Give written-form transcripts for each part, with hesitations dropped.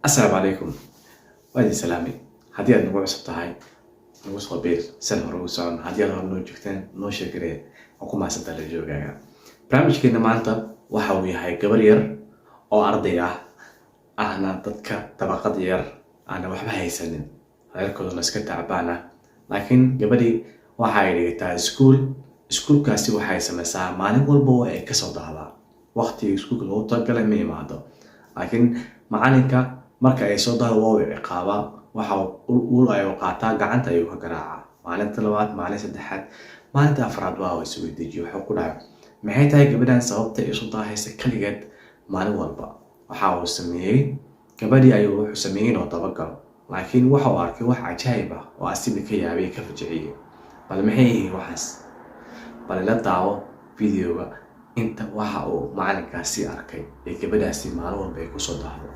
Asalaamu calaykum, waa idin salaamay. Haddii aad nagu cusub tahay, nagu soo biir san hore ugu socon. Haddii aad hore noo joogteen, noo sheegaree. Waa ku mahadsantaa la joogaaga. Barnaamijkeena maanta waxa uu yahay gabar yar oo arday ah, ahna dadka dabaqad yar, aana waxba haysanin, reerkooduna iska tacbaan ah. Laakiin gabadhii waxa ay dhigataa iskuul. Iskuulkaasi waxay samaysaa maalin walba oo ay kasoo dahdaa waqtigii iskuulka loogu talagalay ma imaado. Laakiin macalinka marka ay soo dahdo waa uu ciqaabaa. Waxa ul ayuu qaataa, gacanta ayuu ka garaacaa. Maalinta labaad, maalin saddexaad, maalinta afraad waa uu isweydiijiyo. Wuxuu ku dhahay, maxay tahay gabadhan sababta isu daahaysa kaligeed maalin walba? Waxa uu sameeyey, gabadhii ayuu wuxuu sameeyey inuu dabagalo. Laakiin waxa uu arkay wax cajaayib ah oo asiga ka yaabay, ka fajiciyey. Bal maxay yihiin waxaas? Bal ila daawo videoga inta waxa uu macalinkaasi arkay ee gabadhaasi maalin walba ay kusoo dahdo.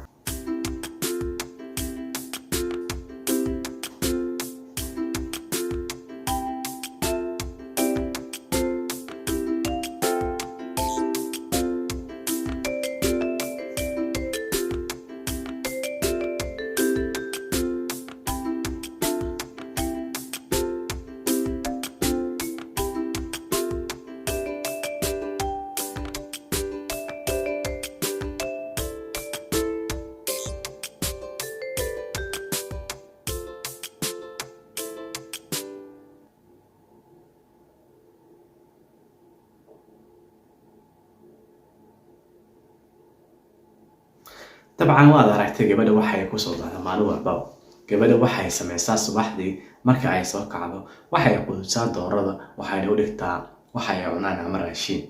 Dabcan waad aragtay gabadha waxay kusoo dahda maalin walbaba. Gabadha waxay samaysaa, subaxdii marka ay soo kacdo waxay quudisaa doorada, waxayna u dhigtaa waxa ay cunaan ama raashiin.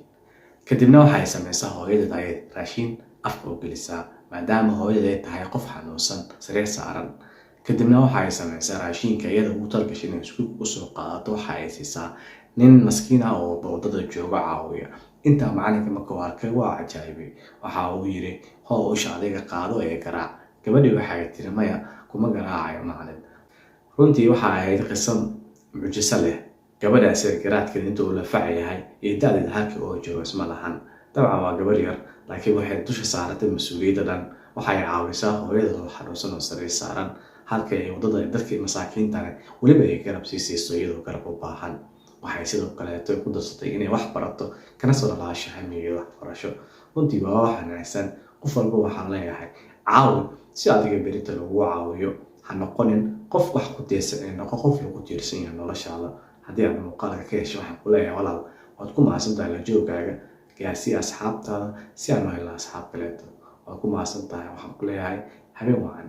Kadibna waxay samaysaa, hooyadeed ayay raashiin afka u gelisaa, maadaama hooyadeed ay tahay qof xanuunsan, sariir saaran. Kadibna waxa ay samaysaa, raashiinka iyada ugu talgashay inay iskuulka usoo qaadato waxa ay siisaa nin maskiin ah oo wadada joogo caawiya. Intaa macalinka markuu arkay waa cajaa'ibay. Waxa uu yiri, hoo, usha adiga qaado ee garaac. Gabadhii waxay tiri, maya, kuma garaacayo macalin. Runtii waxa ahayd qiso mucjiso leh. Gabadhaasi garaadkeeda inta uu la fac yahay iyo da-deeda halkii oo joogo isma lahan. Dabcan waa gabar yar, laakiin waxay dusha saaratay mas-uuliyadda dhan. Waxay caawisaa hooyada oo xanuunsan oo sariir saaran, halka ay waddada dadkii masaakiintane weliba ay garab sii siiso iyadoo garab u baahan. Waxay sidoo kaleeto ku darsatay inay wax barato, kana soo dhalaasho hamigeeda waxbarasho. Runtii waa wax wanaagsan. Qof walba waxaan leeyahay, caawi si adiga berita lagu caawiyo. Ha noqonin qof wax ku tiirsan ee noqo qof lagu tiirsan yahay noloshaada. Haddii aad muuqaalka ka hesho, waxaan ku leeyahay, walaal, waad ku mahadsan tahay la joogaaga. Gaarsii asxaabtaada si aan u helno asxaab kaleeto. Waad ku mahadsan tahay. Waxaan ku leeyahay habeen wacan.